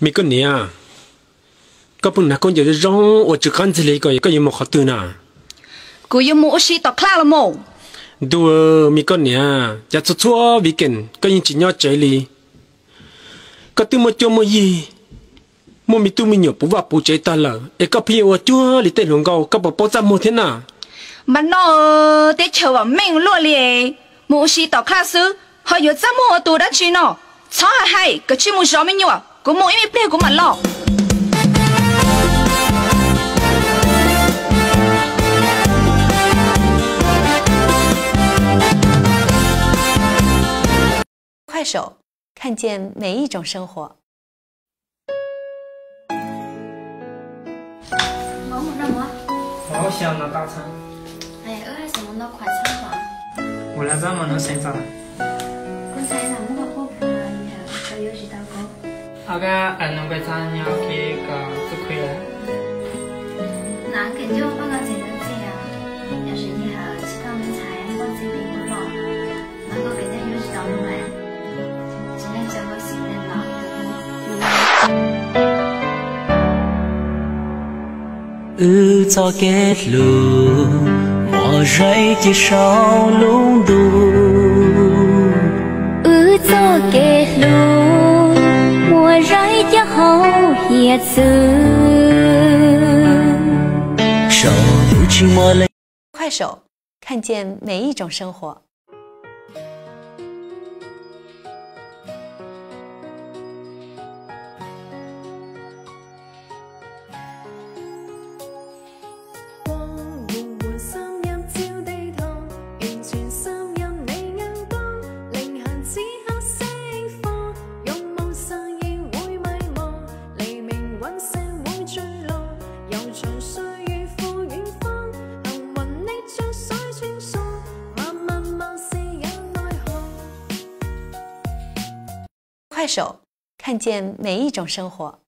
Me koj niam, koj pheej hnav khaub ncaws zoo zoo uas tsw qab ntxig li ko, koj yuav mus qhov twg na? Kuv yuav mus ua si tom class los mus. Ntuj, me koj niam, cas txhua txhua weekend koj yeej tsis nyob tsev li? Koj twb muaj cuab muaj yig, muaj me tub me nyuam puv vaj puv tsev tag lawm es koj pheej yuav ua cuag li tej hluas nkauj, koj puas paub txaj muag thiab na? Mas no, teb chaws vam meej luaj li, mus ua si tom class xwb ho yuav txaj muag ua tus dab tsi no? Txhob hais hais, koj cia li mus zov me nyuam, kuv mus ib me pliag kuv mam los. 快手，看见每一种生活。 Wb txoj kev hlub muaj zaib cia saum lub ntuj. Wb txoj kev hlub muaj zaib cia hauv hiav txwv. Saum lub tsis muaj leej. 快手，看见每一种生活。 快手，看见每一种生活。